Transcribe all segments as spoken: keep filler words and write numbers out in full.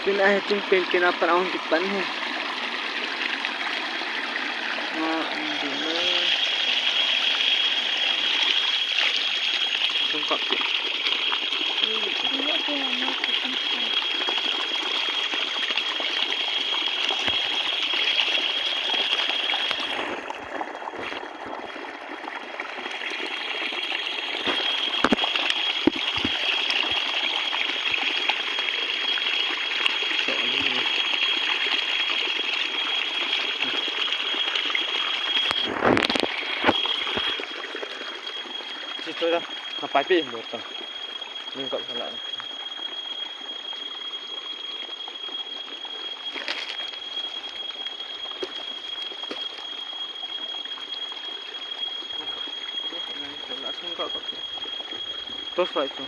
Tuna hi tung pen pen a pat ahung kipan hi. Ma, um, di na. Tung kap ti. Chito da, na pai pi lo ta. Ning kap la. Torchlight chu.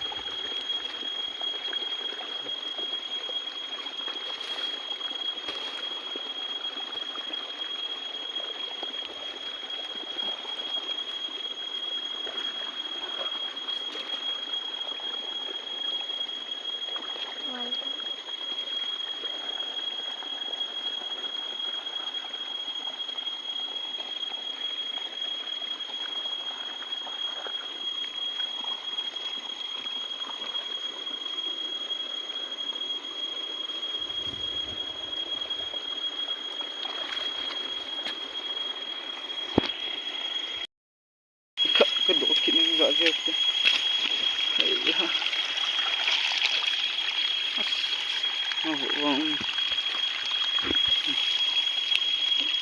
Ka, ka do kit ning ga je te. Hei ha. As. Ma vo vang.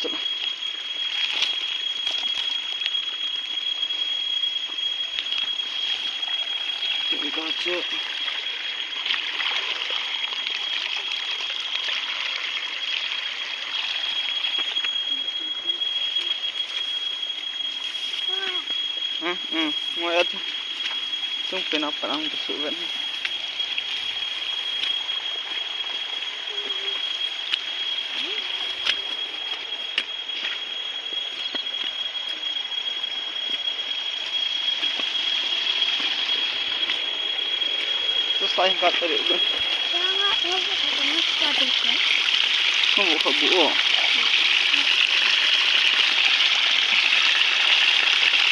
Chala. Ti ka che. Hmm, hmm, ngoi atu. Tung pen a pat ahung kisuh vet. Tu sa hin kat tadi tu. Ngo bu kha bu o.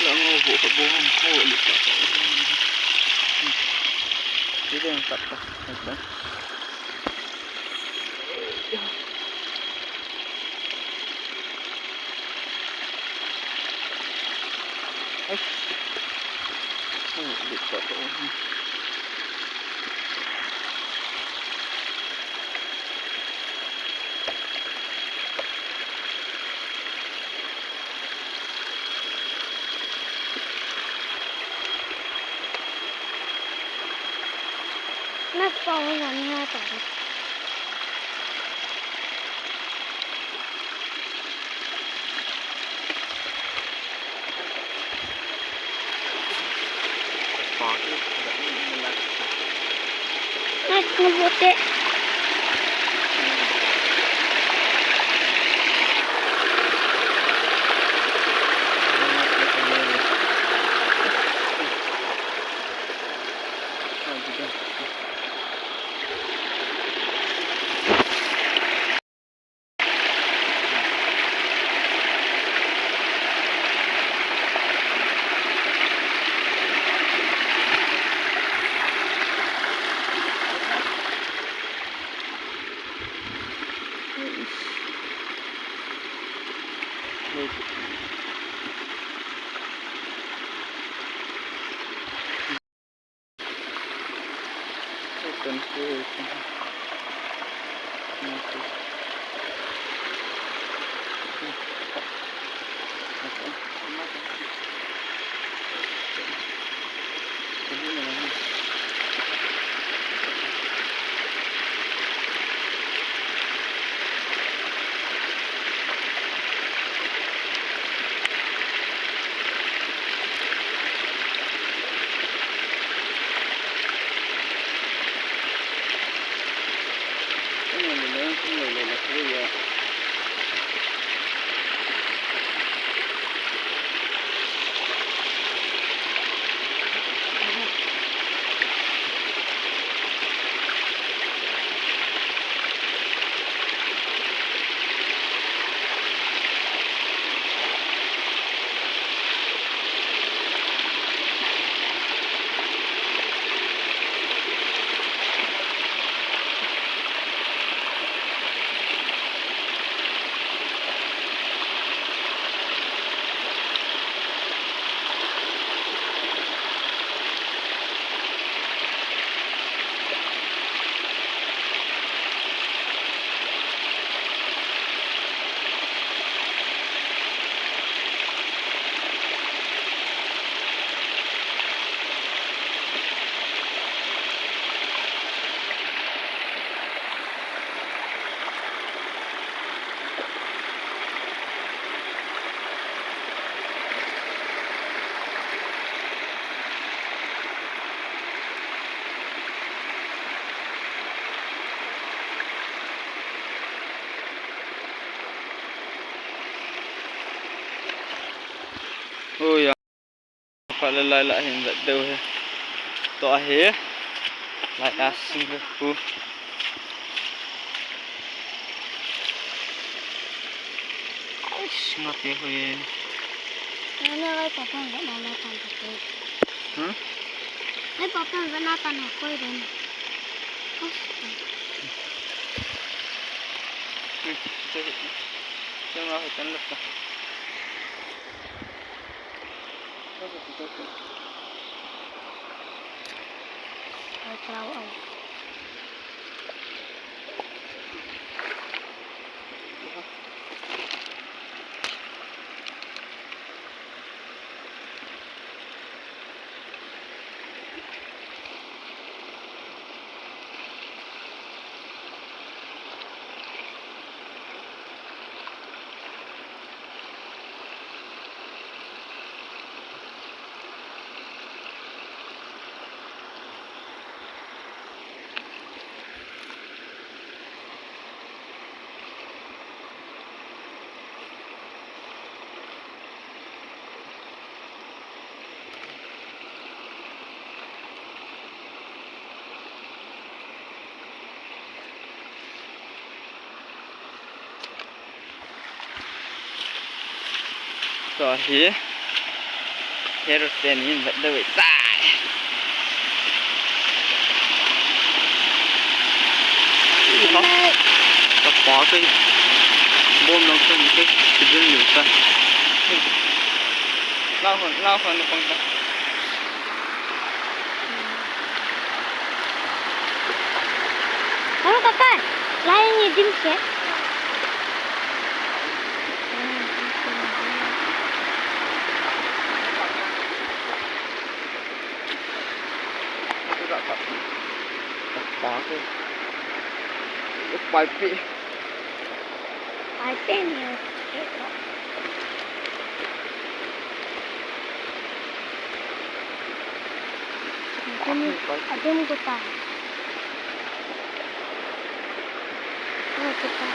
La ngo bu kha bu, ngo bu kha bu. Ni deng kat ta. Ui, a, khat le lai lah hin vet deu hi. Tua hi. Lai a sing le hu. Ui, sing a te hui. Nene vai pa pan vet na na pan ka te. Hmm? Vai pa pan vet na pan na koi den. Hmm, te, te ma ho tan la ta. Tua hi. Hero ten in vet deu tai. Ka pa ke. Bom lang kan ke. Sidin lu ta. Lau hon, lau hon pang ta. Ano ka pa? Lain ni dim ke. Pai pi. Pai pi ni. Adum, adum ko pa. Oh, ko pa.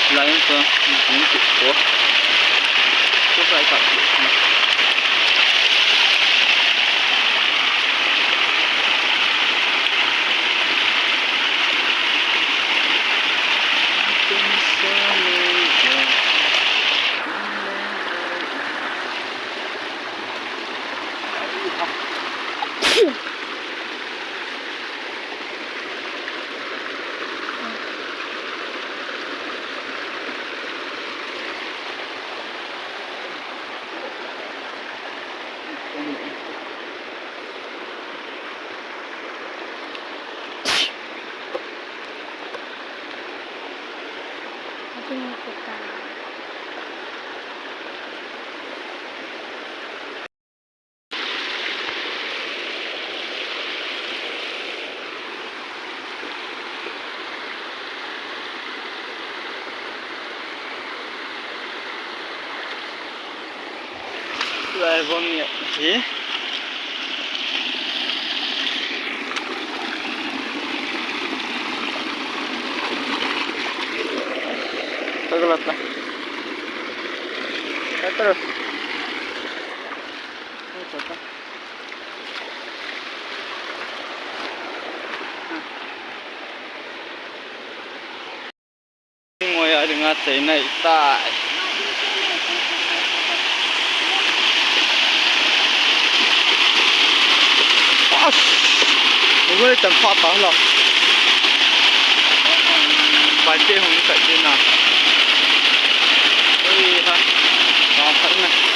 Lain ko, ko ko. Ko sai ka. Lai bom ni hi. Taglatna. Taglatna. Ngoi a dinga chaina ahitai. As! Ngoi tam pha ta la. Pai te hung kai te na. Oi ha. Ka pha na.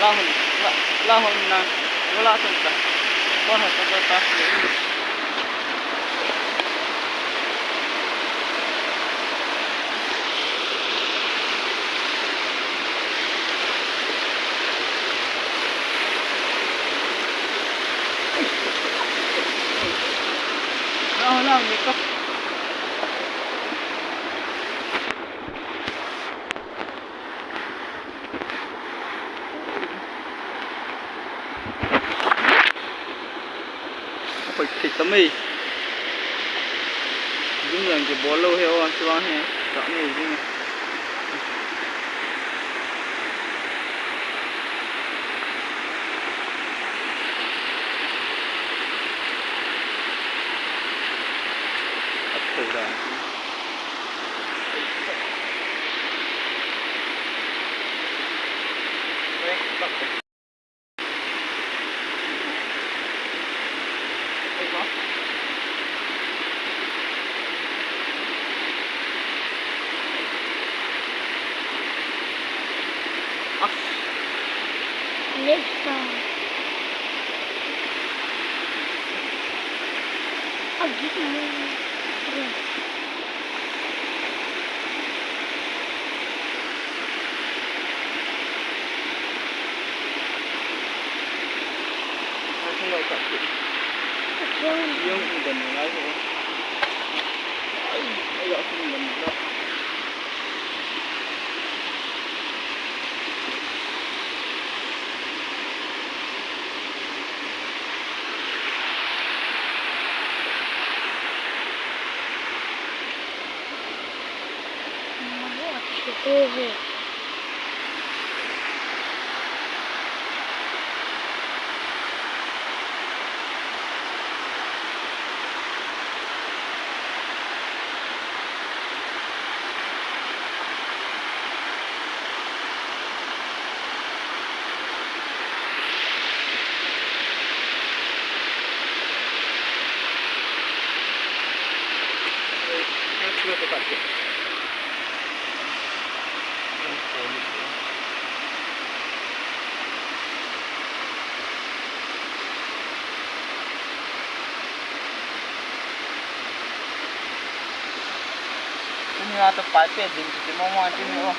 Lahon, la, lahon na, wala ton ta. Kon ha ta ta. Lahon na, ni ko. Hoi, thei tam e. Jing jang kibol lou hi o, chuang hi. Tam e jing. Thei da. Left side. Agi mo. Tuni a to pai pe ding kiti mo mo tuni o.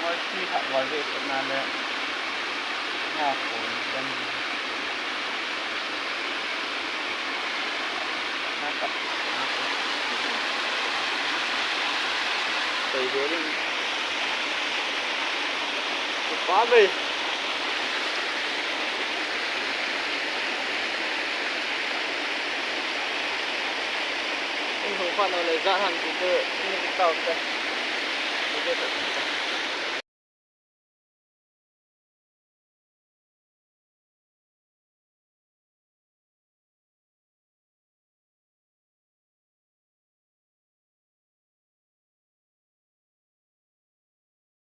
Moi si khat val ve khat na le. Nga ko ni kan.